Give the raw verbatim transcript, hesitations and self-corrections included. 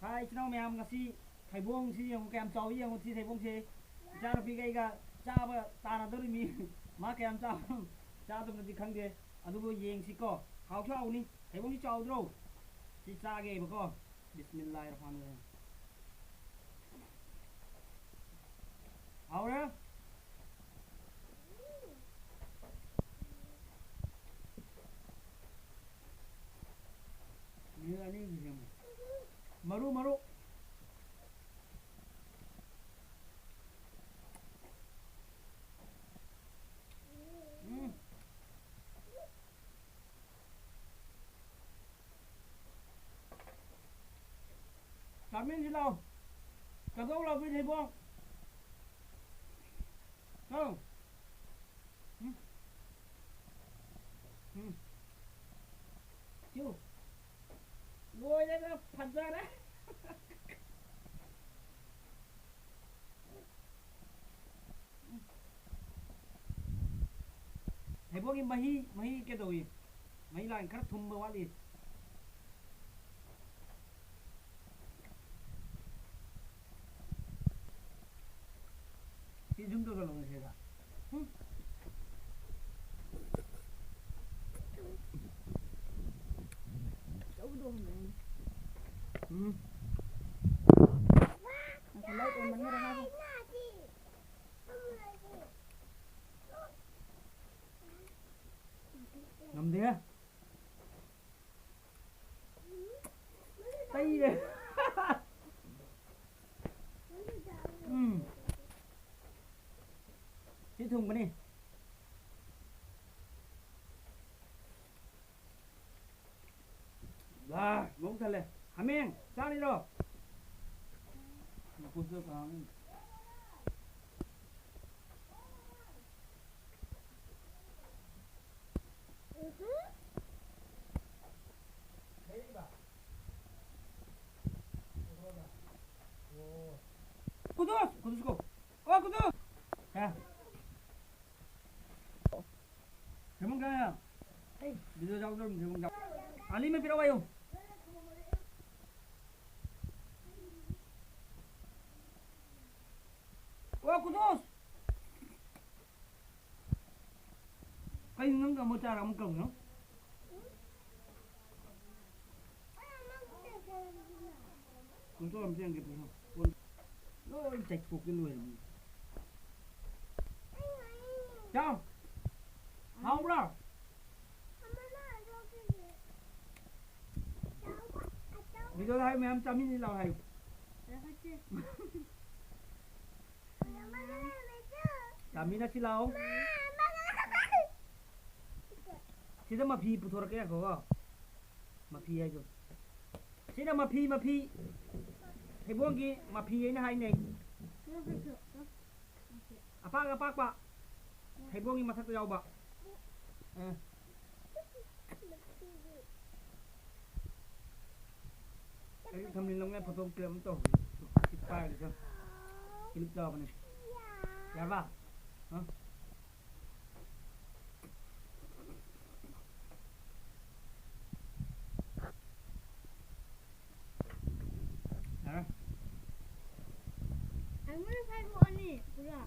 ꯍꯥꯏ, ꯏꯆꯤꯟ ꯏꯅꯥꯎ ꯃꯌꯥꯝ, ꯉꯁꯤ ꯊꯩꯕꯣꯡꯁꯤ ꯌꯦꯡꯉꯨ, ꯀꯌꯥꯝ ꯆꯥꯎꯏ ꯌꯦꯡꯉꯨ꯫ ꯁꯤ ꯊꯩꯕꯣꯡꯁꯦ ꯏꯆꯥꯅꯨꯄꯤꯒ ꯑꯩꯒ ꯆꯥꯕ ꯇꯥꯟꯅꯗꯧꯔꯤꯃꯤ꯫ ꯃꯥ ꯀꯌꯥꯝ ꯆꯥꯕꯅꯣ, ꯆꯥꯗꯕꯅꯣꯗꯤ ꯈꯪꯗꯦ, ꯑꯗꯨꯕꯨ ꯌꯦꯡꯁꯤꯀꯣ꯫ ꯍꯥꯎꯁꯨ ꯍꯥꯎꯅꯤ꯫ ꯊꯩꯕꯣꯡꯁꯤ ꯆꯥꯎꯗ꯭ꯔꯣ? ꯁꯤ ꯆꯥꯒꯦꯕꯀꯣ꯫ ꯕꯤꯁꯃꯤꯜꯂꯥꯍꯤꯔ ꯔꯍꯃꯥꯅꯤꯔ ꯔꯍꯤꯝ꯫ ꯍꯥꯎꯔꯦ? ꯃꯤꯅꯤꯠ ꯑꯅꯤꯒꯤ ꯁꯦꯝꯃꯨ꯫ ꯃꯔꯨ, ꯃꯔꯨ꯫ ꯎꯝ꯫ ꯆꯥꯃꯤꯟꯁꯤ ꯂꯥꯎ꯫ ꯀꯗꯧ ꯂꯥꯎꯕꯤ ꯊꯩꯕꯣꯡ꯫ ꯀꯧ꯫ ꯎꯝ꯫ ꯎꯝ꯫ ꯆꯨ꯫ ꯂꯣꯏꯔꯦꯗ, ꯐꯖꯔꯦ꯫ ꯊꯩꯕꯣꯡꯒꯤ ꯃꯍꯤ, ꯃꯍꯤ ꯀꯩꯗꯧꯏ? ꯃꯍꯤ ꯂꯥꯡ ꯈꯔ ꯊꯨꯝꯕ ꯋꯥꯠꯂꯤ꯫ ꯁꯤ ꯁꯨꯝ ꯇꯧꯁꯜꯂꯣ ꯉꯁꯤꯗ꯫ ꯎꯝ꯫ ꯎꯝ꯫ ꯉꯁꯤ ꯂꯥꯏꯠ ꯑꯣꯟ ꯃꯟꯈꯔꯦ ꯃꯥꯁꯦ꯫ ꯉꯝꯗꯦ꯫ ꯇꯩꯔꯦ꯫ ꯎꯝ꯫ ꯁꯤ ꯊꯨꯝꯒꯅꯤ꯫ ꯂꯥ, ꯃꯕꯨꯛ ꯊꯜꯂꯦ꯫ ꯍꯥꯃꯦꯡ, ꯆꯥꯔꯤꯔꯣ? ꯅꯀꯣꯛꯇ ꯀꯥꯡ꯫ ꯀꯨꯗꯨꯁ! ꯀꯨꯗꯨꯁ ꯀꯧ꯫ ꯑꯣ, ꯀꯨꯗꯨꯁ! ꯍꯦ꯫ ꯁꯦꯝꯃꯨꯛ ꯀꯌꯥ? ꯚꯤꯗꯤꯑꯣ ꯌꯥꯎꯗ꯭ꯔꯕꯅꯤ, ꯁꯦꯝꯃꯨꯛ ꯌꯥꯎ-, ꯑꯅꯤ ꯑꯃ ꯄꯤꯔꯛꯑꯣ ꯍꯥꯏꯌꯨ꯫ ꯑꯃꯨꯛ ꯆꯥꯔ ꯑꯃꯨꯛ ꯀꯧꯅꯣ꯫ ꯀꯣꯟꯇꯣꯛ ꯑꯃ ꯆꯦꯟꯒꯦ ꯄꯨꯔꯣ꯫ ꯂꯣꯏ ꯆꯥꯏꯊꯣꯛꯀꯦ ꯂꯣꯏꯔꯕꯅꯤ꯫ ꯆꯥꯎ꯫ ꯍꯥꯎꯕ꯭ꯔꯣ? ꯚꯤꯗꯤꯑꯣꯗ ꯍꯥꯏꯌꯨ, ꯃꯌꯥꯝ ꯆꯥꯃꯤꯟꯅꯁꯤ ꯂꯥꯎ ꯍꯥꯏꯌꯨ꯫ ꯆꯥꯃꯤꯟꯅꯁꯤ ꯂꯥꯎ꯫ ꯁꯤꯗ ꯃꯐꯤ ꯄꯨꯊꯣꯔꯛꯀꯦ, ꯉꯥꯏꯈꯣꯀꯣ꯫ ꯃꯐꯤ ꯍꯥꯏꯗꯣ꯫ ꯁꯤꯅ ꯃꯐꯤ, ꯃꯐꯤ꯫ ꯊꯩꯕꯣꯡꯒꯤ ꯃꯐꯤ ꯍꯥꯏꯅ ꯍꯥꯏꯅꯩ꯫ ꯑꯄꯥꯛ ꯑꯄꯥꯛꯄ꯫ ꯊꯩꯕꯣꯡꯒꯤ ꯃꯊꯛꯇ ꯌꯥꯎꯕ꯫ ꯑ꯫ ꯑꯩ ꯊꯝꯂꯤ ꯂꯧꯅ ꯐꯣꯇꯣ ꯀ꯭ꯂꯤꯞ ꯑꯃ ꯇꯧ꯫ ꯁꯤ ꯄꯥꯏꯔꯒ ꯀ꯭ꯂꯤꯞ ꯇꯧꯔꯕꯅꯦ꯫ ꯌꯥꯔꯕ? ꯍꯥ? ꯌꯥꯔꯦ꯫ ꯑꯩꯉꯣꯟꯗ ꯁꯥꯏꯕꯣꯛ ꯑꯅꯤ ꯄꯨꯔꯥ꯫